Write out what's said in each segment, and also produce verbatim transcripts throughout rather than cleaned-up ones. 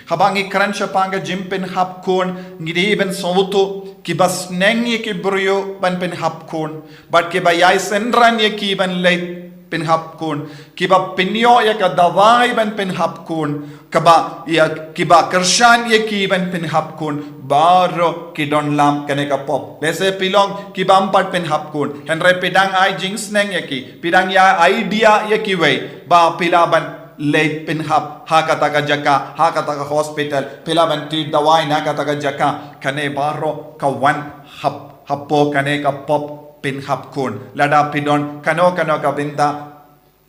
Haba ngi kren shaphang ka jingpynhap khun, ngi dei ban sngewthuh, kiba sneng ïa ki briew ban pynhap khun, bad kiba ïai synran ïa ki ban leit pynhap khun, kiba pynïoh ïa ka dawai ban pynhap khun, kaba ïa, kiba kyrshan ïa ki ban pynhap khun, baroh ki don lang kane ka pop. Lehse phi long kiba ym pat pynhap khun, hynrei phi dang ai jingsneng ïa ki, phi dang ïa idea ïa kiwei ba phi lah ban leit pynhap ha kata ka jaka, ha kata ka hospital, phi lah ban thied dawai na kata ka jaka. Kane baroh ka wan hap, hapoh kane ka pop pynhap khun. Lada phi don kano kano ka bynta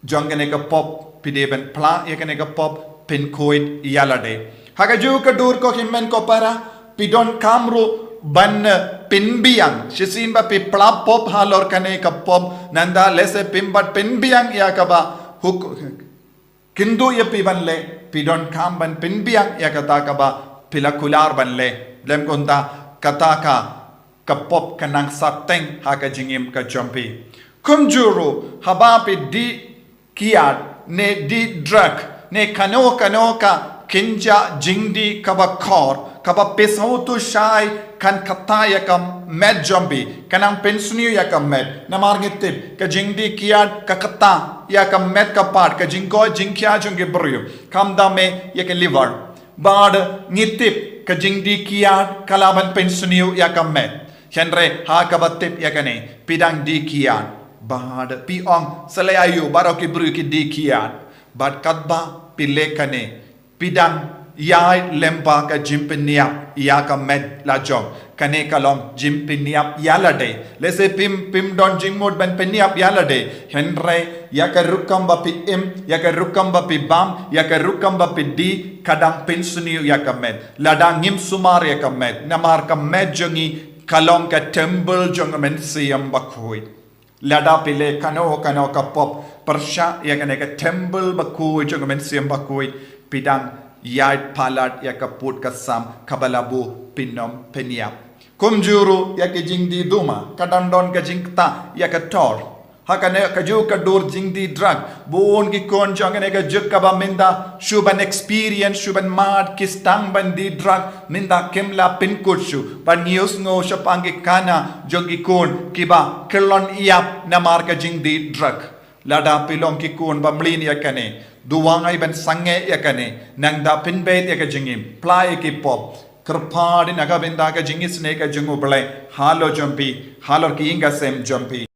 jong kane ka pop, phi dei ban pla ïa kane ka pop pynkhuid ïa lade. Ha kajuh ka dur, ko hynmen ko para, phi donkam ruh ban, eh, pynbiang shisien ba phi pla pop halor kane ka pop. Nangta lehse phim pat pynbiang ïa kaba huk kynduh ïa phi ban leh, phi donkam ban pynbiang ïa kata kaba phi la kular ban leh. Lymda kata ka ka pop ka nang sateng ha ka jingim ka jong phi. Kumjuh ruh, haba phi dih kiad, ne dih drug, ne kano kano ka kynja jingdih kaba khor, kaba phi sngewthuh shai kan kata ïa ka met jong phi, ka nang pynsniew ïa ka met. Namar ngi tip, ka jingdih kiad ka kata ïa ka met ka pat, ka jingkoit jingkhiah jong ki briew. Khamtam eh ïa ka liver. Bad ngi tip ka jingdih kiad ka lah ban pynsniew ïa ka met. Hynrei ha kaba tip ïa kane, phi dang dih kiad. Bad phi ong, sa leh aïu baroh ki briew ki dih kiad. Bad katba phi leh kane, phi dang ïai lem bad ka jingpynïap ïa ka met la jong. Kane ka long jingpynïap ïa lade. Lehse phim, phim don jingmut ban pynïap ïa lade, hynrei ïa ka rukom ba phi im, ïa ka rukom ba phi bam, ïa ka rukom ba phi dih, ka dang pynsniew ïa ka met. Lada ngim sumar ïa ka met, namar ka met jong ngi ka long ka temple jong ka Mynsiem Bakhuid. Lada phi leh kano kano ka pop pyrshah ïa kane ka temple bakhuid jong ka Mynsiem Bakhuid, phi dang ïai palat ïa ka pud ka sam kaba la buh phin ym pynïap. Kumjuh ruh ïa ki jingdih duma, ka dang don ka jingktah ïa ka tor. Ha kane kajuh ka dur jingdih drug, bun ki khun jong kane ka juk kaba mynta shu ban experience, shu ban mad, ki sdang ban dih drug, mynta kim lah pynkut shuh. Bad ngi ïohsngew shaphang ki khana jong ki khun kiba kyllon ïap namar ka jingdih drug. Lada phi long ki khun ba mlien ïa kane, duwai ban sangeh ïa kane, nangta pynbeit ïa ka jingim, pla ïa ki pop, kyrpad na ka bynta ka jingisynei ka jong U Blei halor jong phi, halor ki ïing ki sem jong phi.